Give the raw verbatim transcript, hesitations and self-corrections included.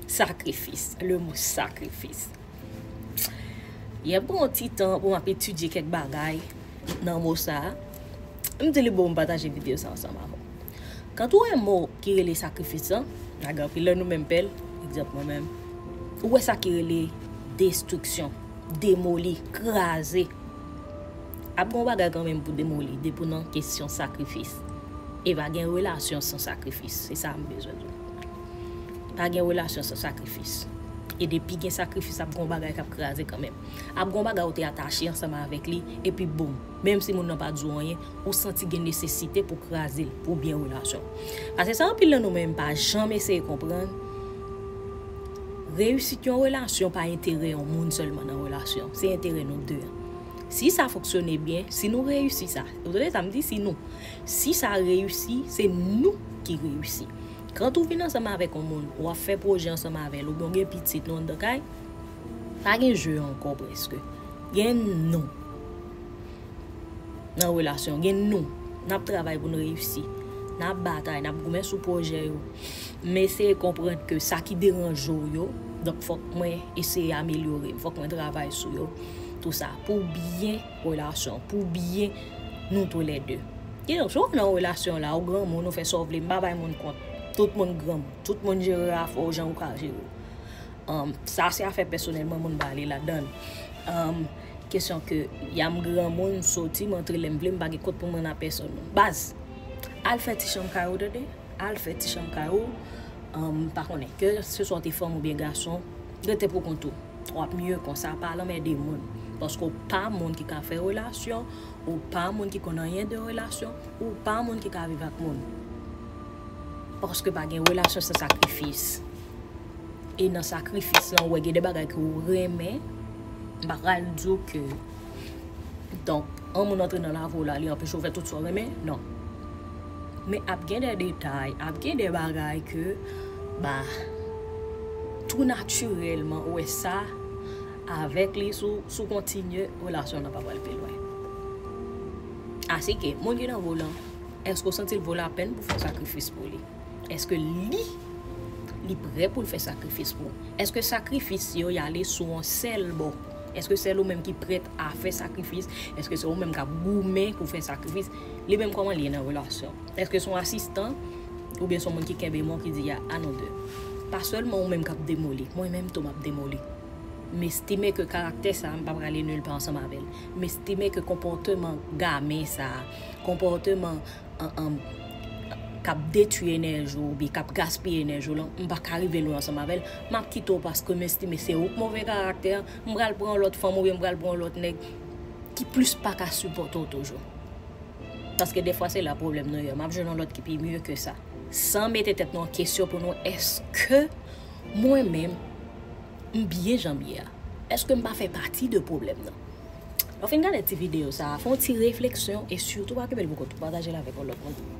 Sakrifis, le mo sakrifis. Yè m pran yon ti tan pou m ap etidye kèk bagay nan mo sa a. M di li bon, m pataje videyo sa ansanm avè w. Kan ou wè mo ki rele sakrifis lan, lage anpil nan nou menm pèl, egzanp mwen menm, ou wè sa ki rele destriksyon, demoli, kraze. Ap gen yon bagay kanmenm pou demoli, depi nan kesyon sakrifis. E pa gen relasyon san sakrifis. Se sa m bezwen di w. Pa gen relasyon san sakrifis. E depi gen sakrifis, ap gen yon bagay k ap kraze kanmenm. Ap gen yon bagay ou te atache ansanm avèk li, epi boum, menm si moun nan pa di w anyen, ou santi gen nesesite pou kraze l pou byen relasyon. Paske sa anpil nan nou menm pa janm eseye konprann, reyisit yon relasyon pa enterè yon moun sèlman nan relasyon, se enterè nou de an. Si sa fonksyone byen, si nou reyisi sa, ou tande sa m di, si nou, si sa reyisi, se nou ki reyisi. Kan ou vin ansanm avèk yon moun, w ap fè pwojè ansanm avè l, oubyen w gen pitit nou anndan kay, pa gen je ankò prèske. Gen nou nan relasyon, gen nou. N ap travay pou n reyisi. N ap batay, n ap goumen sou pwojè yo. M eseye konprann ke sa ki deranje w yo, donk fòk mwen eseye amelyore m, fòk mwen travay sou yo. Tou sa, pou byen relasyon, pou byen nou toulède. Kidonk, si w nan relasyon la, ou granmoun, ou fè sa w vle, m pa bay moun kont. Tout moun granmoun, tout moun jere afè w jan ou ka jere w. Um, sa se afè pèsonèl mwen, moun pa ale ladan l. Um, kesyon ke ya m granmoun, m soti, m antre lè m vle, m pa gen kont pou m rann a pèsonn non. Baz, al fè ti chanm kay ou, tande? Al fè ti chanm kay ou. Um, pa konnen, ke se swa w te fanm oubyen gason, rete pou kont ou. W ap mye konsa, pa al anmède moun. Paske w pa moun ki ka fè relasyon, ou pa moun ki konn anyen de relasyon, ou pa moun ki ka viv ak moun. Paske pa gen relasyon san sakrifis. E nan sakrifis lan, ou wè gen de bagay ke ou renmen, m pa pral di w ke, donk, yon moun antre nan lavi w la, li anpeche w fè tout sa w renmen, non. Men ap gen de detay, ap gen de bagay ke, ba, tou natirèlman, ou wè sa, avèk li, si w, si w kontinye, relasyon nan pa pral pi lwen. Asike, moun ki nan vo lan, èske w santi l vo lapèn pou fè sakrifis pou li? Èske li, li prè pou l fè sakrifis pou ou? Èske sakrifis yo y ale sou yon sèl bò? Èske sèl ou menm ki prèt a fè sakrifis? Èske se ou menm k ap goumen pou fè sakrifis? Li menm, kòman li ye nan relasyon? Èske se yon asistan oubyen se yon moun ki kenbe men w ki di, a, a nou de? Pa sèlman ou menm k ap demoli, mwen menm tou m ap demoli. M estime ke karaktè sa a, m pa prale nil pa ansanm avè l. M estime ke konpòteman gamen sa a, konpòteman an, an, k ap detwi enèji w oubyen k ap gaspiye enèji w lan, m pa ka rive lwen ansanm avè l. M ap kite w paske m estime se ou k move karaktè, m pral pran yon lòt fanm oubyen m pral pran yon lòt nèg ki plis pa ka sipòte w toujou. Paske defwa se la pwoblèm nou ye, m ap jwenn yon lòt ki pi mye ke sa. San mete tèt nou an kesyon pou nou, èske mwen menm, m byen jan m ye a? Èske m pa fè pati de pwoblèm nan? Lè w fin gade ti videyo sa a, fè yon ti refleksyon e sitou pa kenbe l pou kont ou, pataje l avèk yon lòt moun.